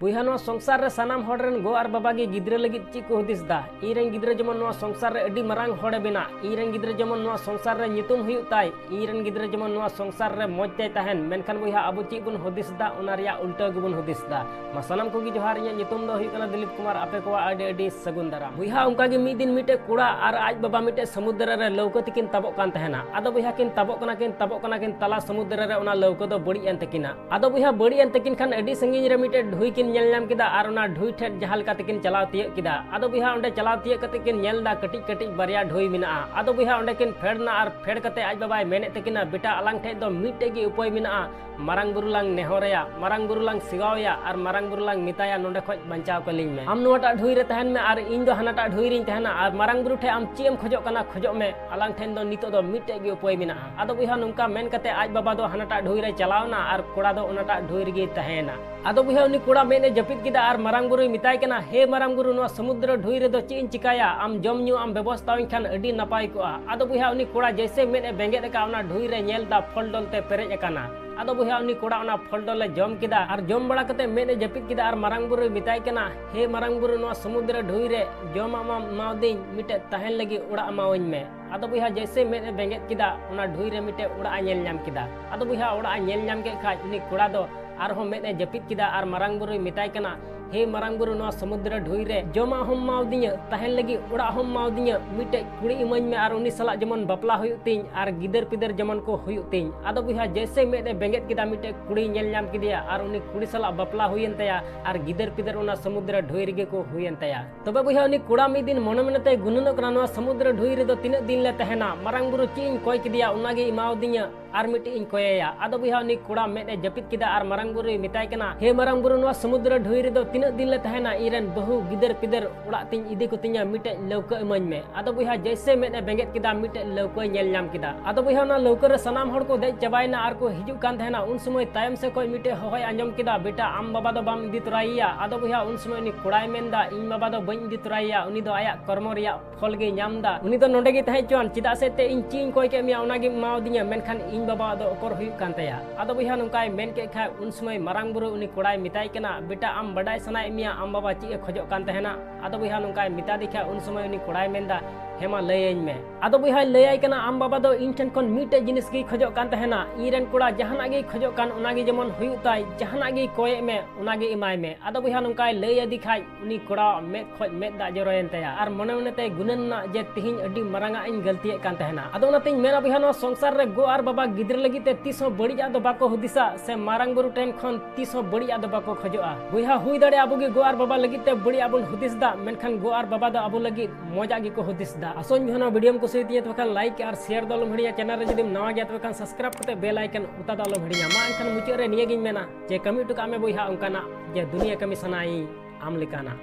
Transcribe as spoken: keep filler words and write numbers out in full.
ᱵᱚᱭᱦᱟ, ᱱᱚᱣᱟ ᱥᱚᱝᱥᱟᱨ ᱨᱮ ᱥᱟᱱᱟᱢ ᱦᱚᱲ ᱨᱮᱱ ᱜᱚ ᱟᱨ ᱵᱟᱵᱟ ᱜᱮ ᱜᱤᱫᱽᱨᱟᱹ ᱞᱟᱹᱜᱤᱫ ᱪᱮᱫ ᱠᱚ ᱦᱩᱫᱤᱥ ᱫᱟ? ᱤᱧ ᱨᱮᱱ ᱜᱤᱫᱽᱨᱟᱹ ᱡᱮᱢᱚᱱ ᱱᱚᱣᱟ ᱥᱚᱝᱥᱟᱨ ᱨᱮ ᱟᱹᱰᱤ ᱢᱟᱨᱟᱝ ᱦᱚᱲᱮ ᱵᱮᱱᱟᱜ, ᱤᱧ ᱨᱮᱱ ᱜᱤᱫᱽᱨᱟᱹ ᱡᱮᱢᱚᱱ ᱱᱚᱣᱟ ᱥᱚᱝᱥᱟᱨ ᱨᱮ ᱧᱩᱛᱩᱢ ᱦᱩᱭᱩᱜ ᱛᱟᱭ, ᱤᱧ ᱨᱮᱱ ᱜᱤᱫᱽᱨᱟᱹ ᱡᱮᱢᱚᱱ ᱱᱚᱣᱟ ᱥᱚᱝᱥᱟᱨ ᱨᱮ ᱢᱚᱡᱽ ᱛᱮᱭ ᱛᱟᱦᱮᱱ, ᱢᱮᱱᱠᱷᱟᱱ ᱵᱚᱭᱦᱟ, ᱟᱵᱚ ᱪᱮᱫ ᱵᱚᱱ ᱦᱩᱫᱤᱥ ᱫᱟ, ᱚᱱᱟ ᱨᱮᱭᱟᱜ ᱩᱞᱴᱟᱹ ᱜᱮᱵᱚᱱ ᱦᱩᱫᱤᱥ ᱫᱟ᱾ ᱢᱟ ᱥᱟᱱᱟᱢ ᱠᱚᱜᱮ ᱡᱚᱦᱟᱨ, ᱤᱧᱟᱹᱜ ᱧᱩᱛᱩᱢ ᱫᱚ ᱦᱩᱭᱩᱜ ᱠᱟᱱᱟ ᱫᱤᱞᱤᱯ ᱠᱩᱢᱟᱨ, ᱟᱯᱮ ᱠᱚᱣᱟᱜ ᱟᱹᱰᱤ ᱟᱹᱰᱤ ᱥᱟᱹᱜᱩᱱ ᱫᱟᱨᱟᱢ᱾ ᱵᱚᱭᱦᱟ, ᱚᱱᱠᱟ ᱜᱮ ᱢᱤᱫ ᱫᱤᱱ ᱢᱤᱫᱴᱮᱡ ᱠᱚᱲᱟ ᱟᱨ ᱟᱡ ᱵᱟᱵᱟ ᱢᱤᱫᱴᱮᱡ ᱥᱚᱢᱩᱫᱨᱚ ᱨᱮ ᱞᱟᱹᱣᱠᱟᱹ ᱛᱮᱠᱤᱱ ᱛᱟᱵᱚᱜ ᱠᱟᱱ ᱛᱟᱦᱮᱱᱟ᱾ ᱟᱫᱚ ᱵᱚᱭᱦᱟ, ᱠᱤᱱ ᱛᱟᱵᱚᱜ ᱠᱟᱱᱟ, ᱠᱤᱱ ᱛᱟᱵᱚᱜ ᱠᱟᱱᱟ, ᱠᱤᱱ ᱛᱟᱞᱟ ᱥᱚᱢᱩᱫᱨᱚ ᱨᱮ ᱚᱱᱟ ᱞᱟᱹᱣᱠᱟᱹ ᱫᱚ ᱵᱟᱹᱲᱤᱡ ᱮᱱ ᱛᱟᱹᱠᱤᱱᱟ᱾ ᱟᱫᱚ ᱵᱚᱭᱦᱟ, ᱵᱟᱹᱲᱤᱡ ᱮᱱ ᱛᱟᱹᱠᱤᱱ ᱠᱷᱟᱱ ᱟᱹᱰᱤ ᱥᱟᱺᱜᱤᱧ ᱨᱮ ᱢᱤᱫᱴᱮᱡ ᱰᱷᱩᱭ ᱠᱤᱱ ᱧᱮᱞ ᱧᱟᱢ ᱠᱮᱫᱟ ᱟᱨ ᱚᱱᱟ ᱰᱷᱩᱭ ᱴᱷᱮᱡ ᱡᱟᱦᱟᱸ ᱞᱮᱠᱟ ᱛᱮᱠᱤᱱ ᱪᱟᱞᱟᱣ ᱛᱤᱭᱟᱹᱜ ᱠᱮᱫᱟ᱾ ᱟᱫᱚ ᱵᱚᱭᱦᱟ, ᱚᱸᱰᱮ ᱪᱟᱞᱟᱣ ᱛᱤᱭᱟᱹᱜ ᱠᱟᱛᱮ ᱠᱤᱱ ᱧᱮᱞ ᱮᱫᱟ ᱠᱟᱹᱴᱤᱡ ᱠᱟᱹᱴᱤᱡ ᱵᱟᱨᱭᱟ ᱰᱷᱩᱭ ᱢᱮᱱᱟᱜᱼᱟ᱾ ᱟᱫᱚ ᱵᱚᱭᱦᱟ, ᱚᱸᱰᱮ ᱠᱤᱱ ᱯᱷᱮᱰ ᱮᱱᱟ ᱟᱨ ᱯᱷᱮᱰ ᱠᱟᱛᱮ ᱟᱡ ᱵᱟᱵᱟᱭ ᱢᱮᱱᱮᱫ ᱛᱟᱹᱠᱤᱱᱟ, "ᱵᱮᱴᱟ, ᱟᱞᱟᱝ ᱴᱷᱮᱡ ᱫᱚ ᱢᱤᱫᱴᱮᱡ ᱜᱮ ᱩᱯᱟᱹᱭ ᱢᱮᱱᱟᱜᱼᱟ, ᱢᱟᱨᱟᱝ ᱵᱩᱨᱩ ᱞᱟᱝ ᱱᱮᱦᱚᱨᱟᱭᱟ, ᱢᱟᱨᱟᱝ ᱵᱩᱨᱩ ᱞᱟᱝ ᱥᱮᱣᱟᱣᱟᱭᱟ ᱟᱨ ᱢᱟᱨᱟᱝ ᱵᱩᱨᱩ ᱞᱟᱝ ᱢᱮᱛᱟᱭᱟ, ᱱᱚᱸᱰᱮ ᱠᱷᱚᱡ ᱵᱟᱧᱪᱟᱣ ᱠᱟᱹᱞᱤᱧ ᱢᱮ᱾ ᱟᱢ ᱱᱚᱣᱟᱴᱟᱜ ᱰᱷᱩᱭ ᱨᱮ ᱛᱟᱦᱮᱱ ᱢᱮ ᱟᱨ ᱤᱧ ᱫᱚ ᱦᱟᱱᱟᱴᱟᱜ ᱰᱷᱩᱭ ᱨᱤᱧ ᱛᱟᱦᱮᱱᱟ ᱟᱨ ᱢᱟᱨᱟᱝ ᱵᱩᱨᱩ ᱴᱷᱮᱡ ᱟᱢ ᱪᱮᱫ ᱮᱢ ᱠᱷᱚᱡᱚᱜ ᱠᱟᱱᱟ, ᱠᱷᱚᱡᱚᱜ ᱢᱮ, ᱟᱞᱟᱝ ᱴᱷᱮᱱ ᱫᱚ ᱱᱤᱛᱚᱜ ᱫᱚ ᱢᱤᱫᱴᱮᱡ ᱜᱮ ᱩᱯᱟᱹᱭ ᱢᱮᱱᱟᱜᱼᱟ᱾" ᱟᱫᱚ ᱵᱚᱭᱦᱟ, ᱱᱚᱝᱠᱟ ᱢᱮᱱ ᱠᱟᱛᱮ ᱟᱡ ᱵᱟᱵᱟ ᱫᱚ ᱦᱟᱱᱟᱴᱟᱜ ᱰᱷᱩᱭ ᱨᱮ ᱪᱟᱞᱟᱣ ᱮᱱᱟ ᱟᱨ ᱠᱚᱲᱟ ᱫᱚ ᱚᱱᱟᱴᱟᱜ ᱰᱷᱩᱭ ᱨᱮᱜᱮᱭ ᱛᱟᱦᱮᱸᱭᱮᱱᱟ᱾ ᱟᱫᱚ ᱵᱚᱭᱦᱟ, ᱩᱱᱤ ᱠᱚᱲᱟ ᱢᱮᱫ ᱮ ᱡᱟᱹᱯᱤᱫ ᱠᱮᱫᱟ ᱟᱨ ᱢᱟᱨᱟᱝ ᱵᱩᱨᱩᱭ ᱢᱮᱛᱟᱭ ᱠᱟᱱᱟ, "ᱦᱮ ᱢᱟᱨᱟᱝ ᱵᱩᱨᱩ, ᱱᱚᱣᱟ ᱥᱚᱢᱩᱫᱨᱚ ᱰᱷᱩᱭ ᱨᱮᱫᱚ ᱪᱮᱫ ᱤᱧ ᱪᱤᱠᱟᱭᱟ? ᱟᱢ ᱡᱚᱢ ᱧᱩ ᱟᱢ ᱵᱮᱵᱚᱥᱛᱷᱟ ᱟᱹᱧ ᱠᱷᱟᱱ ᱟᱹᱰᱤ ᱱᱟᱯᱟᱭ ᱠᱚᱜᱼᱟ᱾" ᱟᱫᱚ ᱵᱚᱭᱦᱟ, ᱩᱱᱤ ᱠᱚᱲᱟ ᱡᱮᱭᱥᱮ ᱢᱮᱫ ᱮ ᱵᱮᱸᱜᱮᱫ ᱟᱠᱟᱫ, ᱚᱱᱟ ᱰᱷᱩᱭ ᱨᱮ ᱧᱮᱞ ᱮᱫᱟ ᱯᱷᱚᱞ ᱰᱚᱞ ᱛᱮ ᱯᱮᱨᱮᱡ ᱟᱠᱟᱱᱟ᱾ ᱟᱫᱚ ᱵᱚᱭᱦᱟ, ᱩᱱᱤ ᱠᱚᱲᱟ ᱚᱱᱟ ᱯᱷᱚᱞ ᱰᱚᱞ ᱮ ᱡᱚᱢ ᱠᱮᱫᱟ ᱟᱨ ᱡᱚᱢ ᱵᱟᱲᱟ ᱠᱟᱛᱮ ᱢᱮᱫ ᱮ ᱡᱟᱹᱯᱤᱫ ᱠᱮᱫᱟ ᱟᱨ ᱢᱟᱨᱟᱝ ᱵᱩᱨᱩᱭ ᱢᱮᱛᱟᱭ ᱠᱟᱱᱟ, "ᱦᱮ ᱢᱟᱨᱟᱝ ᱵᱩᱨᱩ, ᱱᱚᱣᱟ ᱥᱚᱢᱩᱫᱨᱚ ᱰᱷᱩᱭ ᱨᱮ ᱡᱚᱢᱟᱜ ᱢᱟᱢ ᱮᱢᱟᱣᱫᱤᱧ, ᱢᱤᱫᱴᱮᱡ ᱛᱟᱦᱮᱱ ᱞᱟᱹᱜᱤᱫ ᱚᱲᱟᱜ ᱮᱢᱟᱣᱟᱹᱧ ᱢᱮ᱾" ᱟᱫᱚ ᱵᱚᱭᱦᱟ, ᱡᱮᱭᱥᱮ ᱢᱮᱫ ᱮ ᱵᱮᱸᱜᱮᱫ ᱠᱮᱫᱟ, ᱚᱱᱟ ᱰᱷᱩᱭ ᱨᱮ ᱢᱤᱫᱴᱮᱡ ᱚᱲᱟᱜ ᱮ ᱧᱮᱞ ᱧᱟᱢ ᱠᱮᱫᱟ᱾ ᱟᱫᱚ ᱵᱚᱭᱦᱟ, ᱚᱲᱟᱜ ᱮ ᱧᱮᱞ ᱧᱟᱢ ᱠᱮᱫ ᱠᱷᱟᱡ, ᱩᱱᱤ ᱠᱚᱲᱟ ᱫᱚ ᱟᱨᱦᱚᱸ ᱢᱮᱫ ᱮ ᱡᱟᱹᱯᱤᱫ ᱠᱮᱫᱟ ᱟᱨ ᱢᱟᱨᱟᱝ ᱵᱩᱨᱩᱭ ᱢᱮᱛᱟᱭ ᱠᱟᱱᱟ, "ᱦᱮ ᱢᱟᱨᱟᱝ ᱵᱩᱨᱩ, ᱱᱚᱣᱟ ᱥᱚᱢᱩᱫᱨᱚ ᱰᱷᱩᱭ ᱨᱮ ᱡᱚᱢᱟᱜ ᱦᱚᱸᱢ ᱮᱢᱟᱣᱫᱤᱧᱟ, ᱛᱟᱦᱮᱱ ᱞᱟᱹᱜᱤᱫ ᱚᱲᱟᱜ ᱦᱚᱸᱢ ᱮᱢᱟᱣᱫᱤᱧᱟ, ᱢᱤᱫᱴᱮᱡ ᱠᱩᱲᱤ ᱤᱢᱟᱹᱧ ᱢᱮ ᱟᱨ ᱩᱱᱤ ᱥᱟᱞᱟᱜ ᱡᱮᱢᱚᱱ ᱵᱟᱯᱞᱟ ᱦᱩᱭᱩᱜ ᱛᱤᱧ ᱟᱨ ᱜᱤᱫᱟᱹᱨ ᱯᱤᱫᱟᱹᱨ ᱡᱮᱢᱚᱱ ᱠᱚ ᱦᱩᱭᱩᱜ ᱛᱤᱧ᱾" ᱟᱫᱚ ᱵᱚᱭᱦᱟ, ᱡᱮᱭᱥᱮ ᱢᱮᱫ ᱮ ᱵᱮᱸᱜᱮᱫ ᱠᱮᱫᱟ, ᱢᱤᱫᱴᱮᱡ ᱠᱩᱲᱤᱭ ᱧᱮᱞ ᱧᱟᱢ ᱠᱮᱫᱮᱭᱟ ᱟᱨ ᱩᱱᱤ ᱠᱩᱲᱤ ᱥᱟᱞᱟᱜ ᱵᱟᱯᱞᱟ ᱦᱩᱭᱮᱱ ᱛᱟᱭᱟ ᱟᱨ ᱜᱤᱫᱟᱹᱨ ᱯᱤᱫᱟᱹᱨ ᱚᱱᱟ ᱥᱚᱢᱩᱫᱨᱚ ᱰᱷᱩᱭ ᱨᱮᱜᱮ ᱠᱚ ᱦᱩᱭᱮᱱ ᱛᱟᱭᱟ᱾ ᱛᱚᱵᱮ ᱵᱚᱭᱦᱟ, ᱩᱱᱤ ᱠᱚᱲᱟ ᱢᱤᱫ ᱫᱤᱱ ᱢᱚᱱᱮ ᱢᱚᱱᱮ ᱛᱮᱭ ᱜᱩᱱᱟᱹᱱᱚᱜ ᱠᱟᱱᱟ, "ᱱᱚᱣᱟ ᱥᱚᱢᱩᱫᱨᱚ ᱰᱷᱩᱭ ᱨᱮᱫᱚ ᱛᱤᱱᱟᱹᱜ ᱫᱤᱱ ᱞᱮ ᱛᱟᱦᱮᱱᱟ? ᱢᱟᱨᱟᱝ ᱵᱩᱨᱩ ᱪᱮᱫ ᱤᱧ ᱠᱚᱭ ᱠᱮᱫᱮᱭᱟ, ᱚᱱᱟᱜᱮ ᱮᱢᱟᱣᱫᱤᱧᱟ, ᱟᱨ ᱢᱤᱫᱴᱮᱡ ᱤᱧ ᱠᱚᱭᱮᱭᱟ?" ᱟᱫᱚ ᱵᱚᱭᱦᱟ, ᱩᱱᱤ ᱠᱚᱲᱟ ᱢᱮᱫ ᱮ ᱡᱟᱹᱯᱤᱫ ᱠᱮᱫᱟ ᱟᱨ ᱢᱟᱨᱟᱝ ᱵᱩᱨᱩᱭ ᱢᱮᱛᱟᱭ ᱠᱟᱱᱟ, "ᱦᱮ ᱢᱟᱨᱟᱝ ᱵᱩᱨᱩ, ᱱᱚᱣᱟ ᱥᱚᱢᱩᱫᱨᱚ ᱰᱷᱩᱭ ᱨᱮᱫᱚ ᱛᱤᱱᱟᱹᱜ ᱫᱤᱱ ᱞᱮ ᱛᱟᱦᱮᱱᱟ? ᱤᱧ ᱨᱮᱱ ᱵᱟᱹᱦᱩ ᱜᱤᱫᱟᱹᱨ ᱯᱤᱫᱟᱹᱨ ᱚᱲᱟᱜ ᱛᱤᱧ ᱤᱫᱤ ᱠᱚᱛᱤᱧᱟ, ᱢᱤᱫᱴᱮᱡ ᱞᱟᱹᱣᱠᱟᱹ ᱤᱢᱟᱹᱧ ᱢᱮ᱾" ᱟᱫᱚ ᱵᱚᱭᱦᱟ, ᱡᱮᱭᱥᱮ ᱢᱮᱫ ᱮ ᱵᱮᱸᱜᱮᱫ ᱠᱮᱫᱟ, ᱢᱤᱫᱴᱮᱡ ᱞᱟᱹᱣᱠᱟᱹᱭ ᱧᱮᱞ ᱧᱟᱢ ᱠᱮᱫᱟ᱾ ᱟᱫᱚ ᱵᱚᱭᱦᱟ, ᱚᱱᱟ ᱞᱟᱹᱣᱠᱟᱹ ᱨᱮ ᱥᱟᱱᱟᱢ ᱦᱚᱲ ᱠᱚ ᱫᱮᱡ ᱪᱟᱵᱟᱭᱮᱱᱟ ᱟᱨ ᱠᱚ ᱦᱤᱡᱩᱜ ᱠᱟᱱ ᱛᱟᱦᱮᱱᱟ᱾ ᱩᱱ ᱥᱚᱢᱚᱭ ᱛᱟᱭᱚᱢ ᱥᱮᱫ ᱠᱷᱚᱡ ᱢᱤᱫᱴᱮᱡ ᱦᱚᱦᱚᱭ ᱟᱸᱡᱚᱢ ᱠᱮᱫᱟ, "ᱵᱮᱴᱟ, ᱟᱢ ᱵᱟᱵᱟ ᱫᱚ ᱵᱟᱢ ᱤᱫᱤ ᱛᱚᱨᱟᱭᱮᱭᱟ?" ᱟᱫᱚ ᱵᱚᱭᱦᱟ, ᱩᱱ ᱥᱚᱢᱚᱭ ᱩᱱᱤ ᱠᱚᱲᱟᱭ ᱢᱮᱱᱫᱟ, "ᱤᱧ ᱵᱟᱵᱟ ᱫᱚ ᱵᱟᱹᱧ ᱤᱫᱤ ᱛᱚᱨᱟᱭᱮᱭᱟ, ᱩᱱᱤ ᱫᱚ ᱟᱭᱟᱜ ᱠᱚᱨᱢᱚ ᱨᱮᱭᱟᱜ ᱯᱷᱚᱞ ᱜᱮᱭ ᱧᱟᱢ ᱫᱟ᱾ ᱩᱱᱤ ᱫᱚ ᱱᱚᱰᱮ ᱜᱮ ᱛᱟᱦᱮᱸ ᱦᱚᱪᱚᱣᱟᱱ, ᱪᱮᱫᱟᱜ ᱥᱮ ᱛᱮ ᱤᱧ ᱪᱮᱫ ᱤᱧ ᱠᱚᱭ ᱠᱮᱫ ᱢᱮᱭᱟ, ᱚᱱᱟ ᱜᱮᱢ ᱮᱢᱟᱣᱫᱤᱧᱟ, ᱢᱮᱱᱠᱷᱟᱱ ᱤᱧ ᱵᱟᱵᱟᱣᱟᱜ ᱫᱚ ᱚᱠᱚᱨ ᱦᱩᱭᱩᱜ ᱠᱟᱱ ᱛᱟᱭᱟ᱾ ᱟᱫᱚ ᱵᱚᱭᱦᱟ ᱱᱚᱝᱠᱟᱭ ᱢᱮᱱ ᱠᱮᱫ ᱠᱷᱟᱡ ᱩᱱ ᱥᱚᱢᱚᱭ ᱢᱟᱨᱟᱝ ᱵᱩᱨᱩ ᱩᱱᱤ ᱠᱚᱲᱟᱭ ᱢᱮᱛᱟᱭ ᱠᱟᱱᱟ, ᱵᱮᱴᱟ ᱟᱢ ᱵᱟᱰᱟᱭ ᱥᱟᱱᱟᱭᱮᱫ ᱢᱮᱭᱟ ᱟᱢ ᱵᱟᱵᱟ ᱪᱮᱫ ᱮ ᱠᱷᱚᱡᱚᱜ ᱠᱟᱱ ᱛᱟᱦᱮᱱᱟ? ᱟᱫᱚ ᱵᱚᱭᱦᱟ ᱱᱚᱝᱠᱟᱭ ᱢᱮᱛᱟ ᱫᱮ ᱠᱷᱟᱡ ᱩᱱ ᱥᱚᱢᱚᱭ ᱩᱱᱤ ᱠᱚᱲᱟᱭ ᱢᱮᱱᱫᱟ, ᱦᱮᱸ ᱢᱟ ᱞᱟᱹᱭᱟᱹᱧ ᱢᱮ᱾ ᱟᱫᱚ ᱵᱚᱭᱦᱟᱭ ᱞᱟᱹᱭᱟᱭ ᱠᱟᱱᱟ, ᱟᱢ ᱵᱟᱵᱟ ᱫᱚ ᱤᱧ ᱴᱷᱮᱱ ᱠᱷᱚᱱ ᱢᱤᱫᱴᱮᱡ ᱡᱤᱱᱤᱥ ᱜᱮᱭ ᱠᱷᱚᱡᱚᱜ ᱠᱟᱱ ᱛᱟᱦᱮᱱᱟ, ᱤᱧ ᱨᱮᱱ ᱠᱚᱲᱟ ᱡᱟᱦᱟᱱᱟᱜ ᱜᱮᱭ ᱠᱷᱚᱡᱚᱜ ᱠᱟᱱ ᱚᱱᱟ ᱜᱮ ᱡᱮᱢᱚᱱ ᱦᱩᱭᱩᱜ ᱛᱟᱭ, ᱡᱟᱦᱟᱱᱟᱜ ᱜᱮᱭ ᱠᱚᱭᱮᱫ ᱢᱮ ᱚᱱᱟ ᱜᱮ ᱮᱢᱟᱭ ᱢᱮ᱾ ᱟᱫᱚ ᱵᱚᱭᱦᱟ ᱱᱚᱝᱠᱟᱭ ᱞᱟᱹᱭ ᱟᱫᱮ ᱠᱷᱟᱡ ᱩᱱᱤ ᱠᱚᱲᱟᱣᱟᱜ ᱢᱮᱫ ᱠᱷᱚᱡ ᱢᱮᱫ ᱫᱟᱜ ᱡᱚᱨᱚᱭᱮᱱ ᱛᱟᱭᱟ ᱟᱨ ᱢᱚᱱᱮ ᱢᱚᱱᱮ ᱛᱮᱭ ᱜᱩᱱᱟᱹᱱ ᱮᱱᱟ ᱡᱮ ᱛᱤᱦᱤᱧ ᱟᱹᱰᱤ ᱢᱟᱨᱟᱝ ᱟᱜ ᱤᱧ ᱜᱟᱹᱞᱛᱤᱭᱮᱫ ᱠᱟᱱ ᱛᱟᱦᱮᱱᱟ᱾ ᱟᱫᱚ ᱚᱱᱟᱛᱤᱧ ᱢᱮᱱᱟ ᱵᱚᱭᱦᱟ ᱱᱚᱣᱟ ᱥᱚᱝᱥᱟᱨ ᱨᱮ ᱜᱚ ᱟᱨ ᱵᱟᱵᱟ ᱜᱤᱫᱽᱨᱟᱹ ᱞᱟᱹᱜᱤᱫ ᱛᱮ ᱛᱤᱥ ᱦᱚᱸ ᱵᱟᱹᱲᱤᱡ ᱟᱜ ᱫᱚ ᱵᱟᱠᱚ ᱦᱩᱫᱤᱥᱟ ᱥᱮ ᱢᱟᱨᱟᱝ ᱵᱩᱨᱩ ᱴᱷᱮᱱ ᱠᱷᱚᱱ ᱛᱤᱥ ᱦᱚᱸ ᱵᱟᱹᱲᱤᱡ ᱟᱜ ᱫᱚ ᱵᱟᱠᱚ ᱠᱷᱚᱡᱚᱜᱼᱟ᱾ ᱵᱚᱭᱦᱟ ᱦᱩᱭ ᱫᱟᱲᱮᱭᱟᱜᱼᱟ ᱟᱵᱚ ᱜᱮ ᱜᱚ ᱟᱨ ᱵᱟᱵᱟ ᱞᱟᱹᱜᱤᱫ ᱛᱮ ᱵᱟᱹᱲᱤᱡ ᱟᱜ ᱵᱚᱱ ᱦᱩᱫᱤᱥ ᱫᱟ, ᱢᱮᱱᱠᱷᱟᱱ ᱜᱚ ᱟᱨ ᱵᱟᱵᱟ ᱫᱚ ᱟᱵᱚ ᱞᱟᱹᱜᱤᱫ ᱢᱚᱡᱽ ᱟᱜ ᱜᱮᱠᱚ ᱦᱩᱫᱤᱥ ᱫᱟ᱾ ᱟᱥᱚᱧ ᱵᱚᱭᱦᱟ ᱱᱚᱣᱟ ᱵᱷᱤᱰᱤᱭᱳᱢ ᱠᱩᱥᱤᱭᱟᱛᱤᱧᱟ ᱛᱚᱵᱮ ᱠᱷᱟᱱ ᱞᱟᱭᱤᱠ ᱟᱨ ᱥᱮᱭᱟᱨ ᱫᱚ ᱟᱞᱚᱢ ᱦᱤᱲᱤᱧᱟ᱾ ᱪᱮᱱᱮᱞ ᱨᱮ ᱡᱩᱫᱤᱢ ᱱᱟᱣᱟ ᱜᱮᱭᱟ ᱛᱚᱵᱮ ᱠᱷᱟᱱ ᱥᱟᱵᱥᱠᱨᱟᱭᱤᱵ ᱠᱟᱛᱮ ᱵᱮᱞ ᱟᱭᱠᱚᱱ ᱚᱛᱟ ᱫᱚ ᱟᱞᱚᱢ ᱦᱤᱲᱤᱧᱟ᱾ ᱢᱟ ᱮᱱᱠᱷᱟᱱ ᱢᱩᱪᱟᱹᱫ ᱨᱮ ᱱᱤᱭᱟᱹ ᱜᱤᱧ ᱢᱮᱱᱟ ᱡᱮ ᱠᱟᱹᱢᱤ ᱦᱚᱴᱚ ᱠᱟᱜ ᱢᱮ ᱵᱚᱭᱦᱟ ᱚᱱᱠᱟᱱᱟᱜ ᱡᱮ ᱫᱩᱱᱤᱭᱟᱹ ᱠᱟᱹᱢᱤ ᱥᱟᱱᱟᱭᱤᱧ ᱟᱢ ᱞᱮᱠᱟᱱᱟᱜ᱾